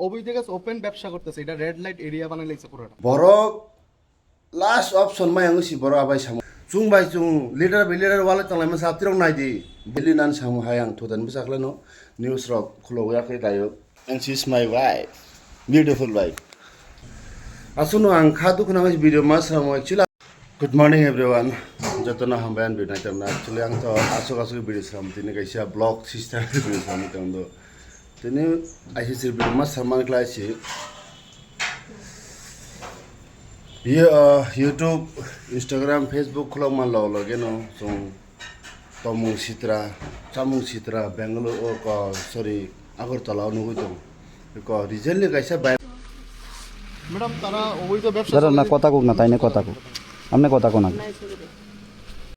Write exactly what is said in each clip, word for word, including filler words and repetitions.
Oboi de guys open ব্যবসা করতেছে, এটা রেড লাইট এরিয়া বানাই লাইছে পুরোটা। Borok last option mai ang si borok abai samo. Chung bai chung leader bai leader wale tanglai masa tirok nai di. Bili nan samo hai ang thodan bwsa khlai no news rok khulo ya khe dayo. And she's my wife. Beautiful wife. Aswkno ang kha dukhu nang video ma samo actually. Good morning everyone. Jotono hambai ang video nai tongna. Actually ang to aswk aswk video sam tini kaisa vlog system video sam tong do. Tini I C C video ma sam man klai si. Ye, ah, YouTube, Instagram, Facebook khulok man lo lo geno song tomung sitra, chamung sitra, Bangalore o ko sorry, Agartala o nugui tong. Ko recently kaisa bai. Madam, তারা অবৈধ ব্যবসা দাদা, না, চালায়। কথা কউক না, তাইনে কথা কউক। আপনে কথা কউক না।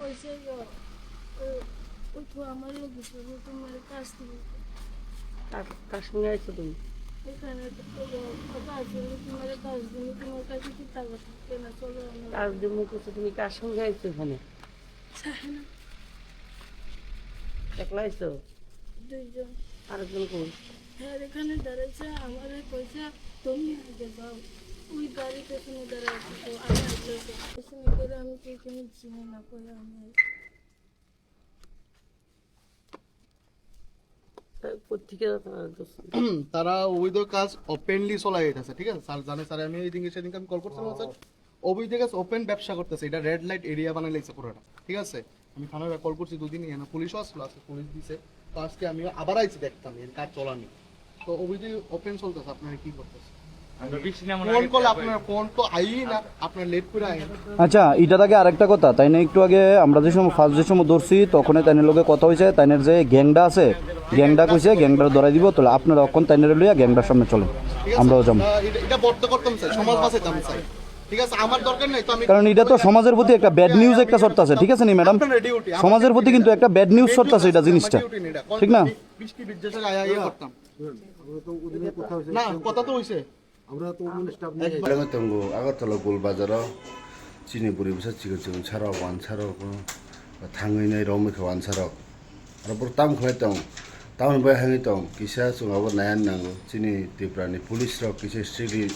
কইছে গো, ও, ওই তো আমার লোক গেছে, ও তোমার কাজ তুমি। কার, কার সঙ্গে আইছো তুমি? এখানে তো ও কথা আছে, ও তোমার কাজ দিন, তোমার কাছে কি টাকা থাকে না, চলো আমরা। কাজ দিমু কইছো, তুমি কার সঙ্গে আইছো এখানে? সাহেনা। একলা আইছো? দুইজন। আরেকজন কই? হ্যাঁ, এখানে দাঁড়াইছে, আমারে কইছে, "তুমি আগে যাও।" ওই গাড়ি পেছনে দাঁড়ায় আছে, তো আমি আগে যাই। পেছনে করে আমি তো এখানে চিনি না, কই আমি। তা কোত্থেকে তারা দোষ? তারা অবৈধ কাজ ওপেনলি চলাই যাইতেছে, ঠিক আছে? স্যার জানে, স্যার, আমি এই দিনকে সেদিনকে আমি কল করছিলাম, স্যার। অবৈধ কাজ ওপেন ব্যবসা করতেছে, এটা রেড লাইট এরিয়া বানাই লাইছে পুরোটা, ঠিক আছে? আমি থানায় কল করছি দুদিন, এখানে পুলিশও আসলো, আজকে পুলিশ দিছে। তো আজকে আমি আবার আইছি দেখতাম এর কাজ চলানি। তো অবৈধ ওপেন চলতেছে, আপনারা কি করতেছে? আমরা বিশ দিন এমন ফোন আগে করলে করা আপনার হয়েছে। ফোন তো আইই না, আপনার লেট করে আইন। আচ্ছা, এটার আগে আরেকটা কথা, তাইনে একটু আগে আমরা যে সময় ফার্স্ট যে সময় ধরছি, তখন তাইনের লগে কথা হয়েছে, তাইনের যে গ্যাংটা আছে, গ্যাংটা কইছে, গ্যাংটা ধরাই দিব, তাহলে আপনারা এখন তাইনের লইয়া গ্যাংটার সামনে চলেন, ঠিক আছে? আমরাও যাবো। আহ, এটা, এটা বন্ধ করতাম স্যার, সমাজ বাঁচাইতাম স্যার। ঠিক আছে, আমার দরকার নাই তো আমি কারণ এটা তো সমাজের প্রতি একটা ব্যাড নিউজ একটা ছড়তাছে, ঠিক আছে নি ম্যাডাম? আপনার ডিউটি, আমার সমাজের প্রতি কিন্তু একটা ব্যাড নিউজ ছড়তাছে এটা আমার জিনিসটা, ডিউটি নেই এটা। ঠিক না? বৃষ্টি বিদ্বেষের আয়া ইয়ে করতাম। না, কথা তো হইছে। আমরা তো উনি স্টাফ নিয়ে একবার tongo Agartala Gol Bazar o chini bwrwi bwsa chikon chikon sarok wansa rok thangwi nai romwi kha wansa rok. Aro bwrwi tam khlai tong, tamoni bai hangwi tong kisa chwng abo naiyan nango chini Tripura ni police rok kisa strictly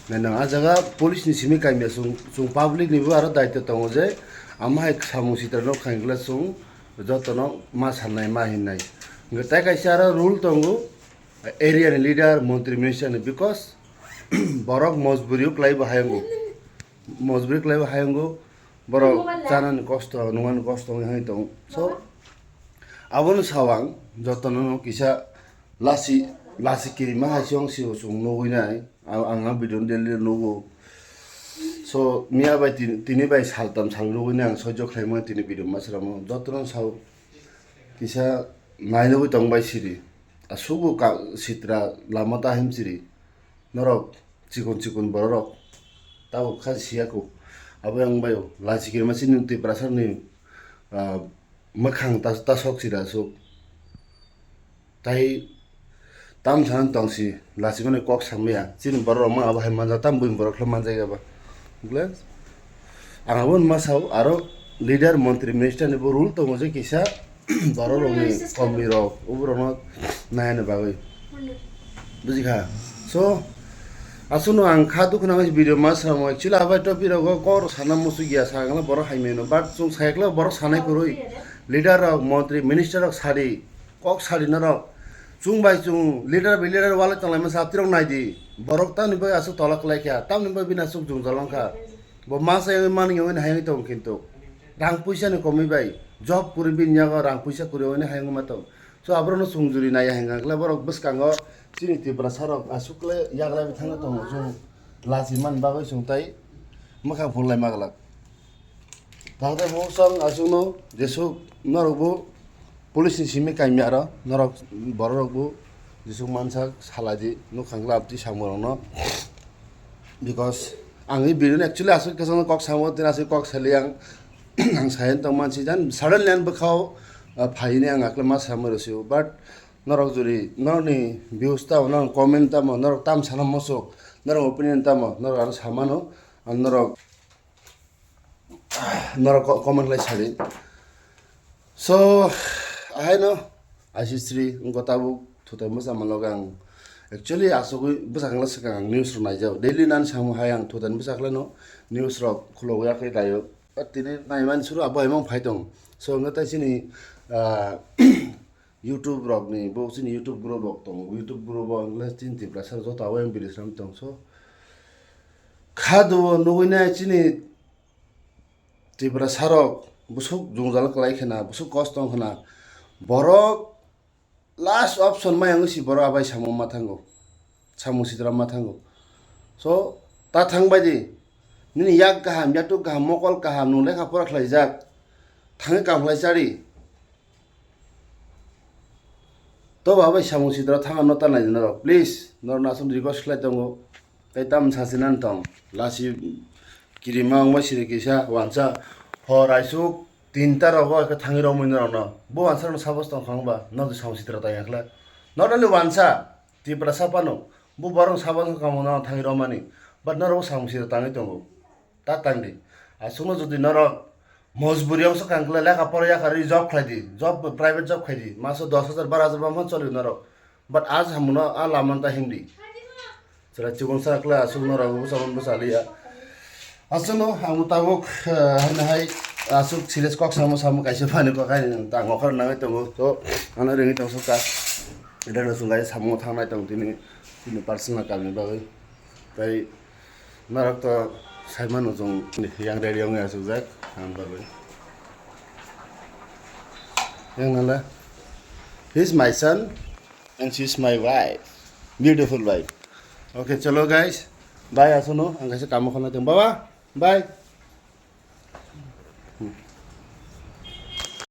nai nango. Ah jaga police ni simi kaimya chwng, chwng public ni bo aro daityo tongo je amo hai samung sitra no khainglai chwng jotono ma sanai ma hinnai. Hwnkhe tai kaisa aro rule tongo area ni leader, montri, minister ni, because borok mojburi o kwlai bo hayungo, mojburi kwlai bo hayungo, borok chanani kosto, nungani kosto wngwi hai tongo. So, abono sao ang jotono no kisa lasi, lasi kirima hai se wng sio chwng nugwi nai. Ang, ang a video no daily nugo. So, miya bai tini, tini bai saltam sal nugwi nai ang soijo khlaimani tini video ma sramo. Jotono sao kisa nai nugwi tong bai siri. Asugo ka sitra lama ta him siri. Norok chikon chikon bororok tabuk kha siya kuk. Abo yang bayo lachi kirima chini Tiprasa ni, ah, mwkhang ta, ta sok sira asuk. Tai tam sana tong si lachi mani kok samya. Chini bororok ma abo hai manja tam buini borok khe manjai aba. Bole ang abo ma sao aro leader, montri, minister ni bo rule tongo je kisa borok rokni komni rok, uborokno naina bagwi. Bujikha? So, aswkno ang kha dukhu nangwi video ma samo. Actually, abai topic rogo kok rok sana muchuk ya, sa wngla borok hai mano. But chwng sai khlai borok sanai kwrwi. Leader rok, montri, minister rok sadi, kok sadi norok. Chwng bai chwng leader bai leader walai tonglai masa tirok nai di. Borok tamni bai aswk tola kwlai kha, tamni bai bini aswk jwngjal wng kha. Bo masa wngwi mani wngwi hayung tong kintu. Rang puisa ni komwi bai job kwrwi bini yago rang puisa kwrwi wngwi hayung ma tong. So aborokno chwng juri naiya hwnkha khe borok bwskango chini Tiprasa rok aswk le yaglai thangwi tongo chwng lachi man bagwi chwng tai mwkhang phunglai maglak. Tangtai bo chwng aswkno jesuk norok bo police ni simi kaimya aro norok borok rok bo jesuk mansa salai di nukhang khe abdi samung rokno because ang video no actually aswk kwchangno kok samo tini aswk kok sali ang ang sayan tong mansi jan suddenly ang bwkhao phaini ang akle ma samung rw sio but norok juri norokni views tamo, norok comment tamo, norok tam sana mosok, norok opinion tamo, norok ano samano, ang norok, norok co-, comment lai sadi. So, ahaino, I C three, wngkha tabuk, thutai mwchama loge ang Actually, asugwi bwsakangla swkang ang news rok naijao. Daily nan samung hai ang thudani bwsakla no news rok khulogwi akhai daio. Tini naimani suru abo emang phai tong. So, wngkha tai chini, ah, YouTube rokni, bo chini YouTube group rok tongo. YouTube group o wngkha chini Tiprasa joto abo yang bilis ram tong. So, kha do nugwi nai chini Tiprasa rok busuk jungjal kwlai khna, busuk kosto wng khna. Borok last option maya wngwi si borok abai samung ma thango, samung sitra ma thango. So, ta thang bai di, nini yak kaham, yatuk kaham, mokol kaham, nwng lekha pora khlaijak, thangwi kam khlai chari. To ba bai samung sitra thang no ta nai norok, please, norok aswk request khlai tongo. Tei tam sasinani tong, lasi kirima wngma siri kisa wansa hor aisuk tinta rogo khe thangwi romwi norokno. Bo wansa rokno sabos tong khang ba, no samung sitra ta yakhle. Not only wansa, Tiprasa phano, bo borok sabos wngkha no thangwi romani. But norok samung sitra tangwi tongo. Ta tangdi. Aswkno jodi norok mojburi wngsa kang kle lekha pora yakarwi job khlai di, job, private job khai di, maso dos hajar, baro hajar bam choli norok. But a samuno a lamano ta himdi. Chwla chikon sa kle aswk norok bo samung bo chaliya. Aswkno ang tabuk, eh, hwnwi hai aswk serious kok samo samo kaisa phani kok hai tang okhar nangwi tongo. To ano ringwi tong sukha. Ida no sungai samung thangnai tong tini, tini personal kamni bagwi. Tai norok to saimano chwng yang ready wngwi achukjak ang bagwi. Yang nala, he is my son and she is my wife, beautiful wife. Okay, chalo guys, bye, aswkno ang kaisa kamo khana tong, baba, bye.